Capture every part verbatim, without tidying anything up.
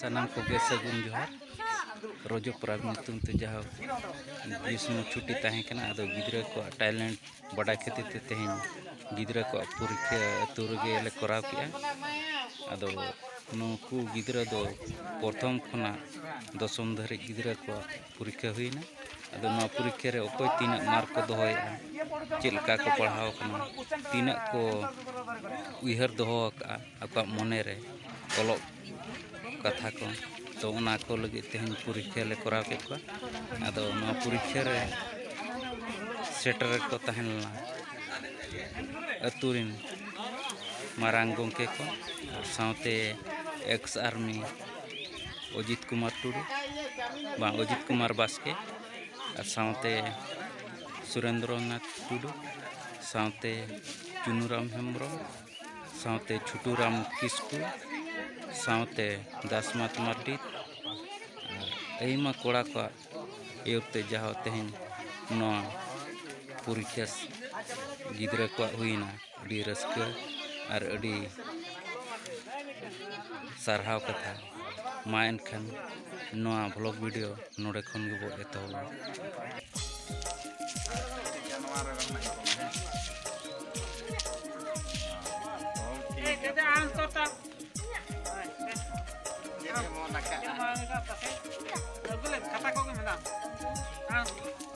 ᱥᱟᱱᱟᱢ ᱠᱚᱜᱮ ᱥᱟᱹᱜᱩᱱ ᱡᱚᱦᱟᱨ᱾ ᱨᱚᱡᱚ ᱯᱚᱨᱚᱵᱽ ᱧᱩᱛᱩᱢ ᱛᱮ ᱡᱟᱦᱟᱸ ᱜᱨᱤᱥᱢᱚ ᱪᱷᱩᱴᱤ ᱛᱟᱦᱮᱸ ᱠᱟᱱᱟ, ᱟᱫᱚ ᱜᱤᱫᱽᱨᱟᱹ ᱠᱚᱣᱟᱜ ᱴᱮᱞᱮᱱᱴ ᱵᱟᱰᱟᱭ ᱠᱷᱟᱹᱛᱤᱨ ᱛᱮ ᱛᱮᱦᱮᱧ ᱜᱤᱫᱽᱨᱟᱹ ᱠᱚᱣᱟᱜ ᱯᱚᱨᱤᱠᱠᱷᱟ ᱟᱹᱛᱩ ᱨᱮᱜᱮ ᱞᱮ ᱠᱚᱨᱟᱣ ᱠᱮᱜᱼᱟ᱾ ᱟᱫᱚ ᱱᱩᱠᱩ ᱜᱤᱫᱽᱨᱟᱹ ᱫᱚ ᱯᱨᱚᱛᱷᱚᱢ ᱠᱷᱚᱱᱟᱜ ᱫᱚᱥᱚᱢ ᱫᱷᱟᱹᱨᱤᱡ ᱜᱤᱫᱽᱨᱟᱹ ᱠᱚᱣᱟᱜ ᱯᱚᱨᱤᱠᱠᱷᱟ ᱦᱩᱭᱱᱟ᱾ ᱟᱫᱚ ᱱᱚᱣᱟ ᱯᱚᱨᱤᱠᱠᱷᱟ ᱨᱮ ᱚᱠᱚᱭ ᱛᱤᱱᱟᱹᱜ ᱢᱟᱨᱠ ᱠᱚ ᱫᱚᱦᱚᱭᱮᱫᱼᱟ, ᱪᱮᱫ ᱞᱮᱠᱟ ᱠᱚ ᱯᱟᱲᱦᱟᱣ ᱟᱠᱟᱱᱟ, ᱛᱤᱱᱟᱹᱜ ᱠᱚ ᱩᱭᱦᱟᱹᱨ ᱫᱚᱦᱚ ᱟᱠᱟᱫᱼᱟ ᱟᱠᱚᱣᱟᱜ ᱢᱚᱱᱮ ᱨᱮ ᱚᱞᱚᱜ ᱠᱟᱛᱷᱟ ᱠᱚ, ᱛᱚ ᱚᱱᱟ ᱠᱚ ᱞᱟᱹᱜᱤᱫ ᱛᱮᱦᱮᱧ ᱯᱚᱨᱤᱠᱠᱷᱟ ᱞᱮ ᱠᱚᱨᱟᱣ ᱠᱮᱫ ᱠᱚᱣᱟ᱾ ᱟᱫᱚ ᱱᱚᱣᱟ ᱯᱚᱨᱤᱠᱠᱷᱟ ᱨᱮ ᱥᱮᱴᱮᱨ ᱠᱚ ᱛᱟᱦᱮᱸ ᱞᱮᱱᱟ ᱟᱹᱛᱩ ᱨᱮᱱ ᱢᱟᱨᱟᱝ ᱜᱚᱢᱠᱮ ᱠᱚ, ᱥᱟᱶᱛᱮ ᱮᱠᱥ ᱟᱨᱢᱤ ᱚᱡᱤᱛ ᱠᱩᱢᱟᱨ ᱴᱩᱰᱩ, ᱵᱟᱝ, ᱚᱡᱤᱛ ᱠᱩᱢᱟᱨ ᱵᱟᱥᱠᱮ, ᱟᱨ ᱥᱟᱶᱛᱮ ᱥᱩᱨᱮᱱᱫᱨᱚᱱᱟᱛᱷ ᱴᱩᱰᱩ, ᱥᱟᱶᱛᱮ ᱪᱩᱱᱩᱨᱟᱢ ᱦᱮᱢᱵᱨᱚᱢ, ᱥᱟᱶᱛᱮ ᱪᱷᱩᱴᱩᱨᱟᱢ ᱠᱤᱥᱠᱩ, ᱥᱟᱶᱛᱮ ᱫᱟᱥᱢᱟᱛ ᱢᱟᱨᱰᱤ, ᱟᱨ ᱟᱭᱢᱟ ᱠᱚᱲᱟ ᱠᱚᱣᱟᱜ ᱟᱹᱭᱩᱨ ᱛᱮ ᱡᱟᱦᱟᱸ ᱛᱮᱦᱮᱧ ᱱᱚᱣᱟ ᱯᱚᱨᱤᱠᱠᱷᱟ ᱜᱤᱫᱽᱨᱟᱹ ᱠᱚᱣᱟᱜ ᱦᱩᱭᱱᱟ᱾ ᱟᱹᱰᱤ ᱨᱟᱹᱥᱠᱟᱹ ᱟᱨ ᱟᱹᱰᱤ ᱥᱟᱨᱦᱟᱣ ᱠᱟᱛᱷᱟ᱾ ᱢᱟ ᱮᱱᱠᱷᱟᱱ ᱱᱚᱣᱟ ᱵᱷᱞᱚᱜ ᱵᱷᱤᱰᱤᱭᱳ ᱱᱚᱰᱮ ᱠᱷᱚᱱ ᱜᱮᱵᱚ ᱮᱛᱚᱦᱚᱵᱟ᱾ ᱟᱹᱜᱩ ᱞᱮᱫ ᱠᱷᱟᱛᱟ ᱠᱚᱜᱮ ᱢᱮᱱᱟᱜᱼᱟ᱾ ᱦᱮᱸ᱾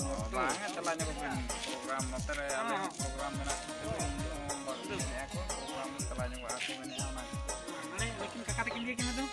ᱚ, ᱵᱟᱝ, ᱪᱟᱞᱟᱣ ᱧᱚᱜᱚᱜ ᱵᱤᱱ᱾ ᱯᱨᱳᱜᱨᱟᱢ ᱱᱚᱛᱮ ᱨᱮ ᱟᱞᱮ ᱦᱚᱸ ᱯᱨᱳᱜᱨᱟᱢ ᱢᱮᱱᱟᱜ ᱛᱟᱞᱮᱭᱟ, ᱤᱧ ᱦᱚᱸ ᱵᱟᱹᱧ ᱢᱮᱱᱮᱫᱼᱟ ᱠᱚ, ᱯᱨᱳᱜᱨᱟᱢ ᱪᱟᱞᱟᱣ ᱧᱚᱜᱚᱜᱼᱟ ᱠᱚ ᱢᱮᱱᱮᱫᱼᱟ ᱚᱱᱟ᱾ ᱢᱟᱱᱮ ᱱᱩᱠᱤᱱ ᱠᱟᱠᱟ ᱛᱟᱹᱠᱤᱱ ᱜᱮ ᱠᱤᱱ ᱫᱚ᱾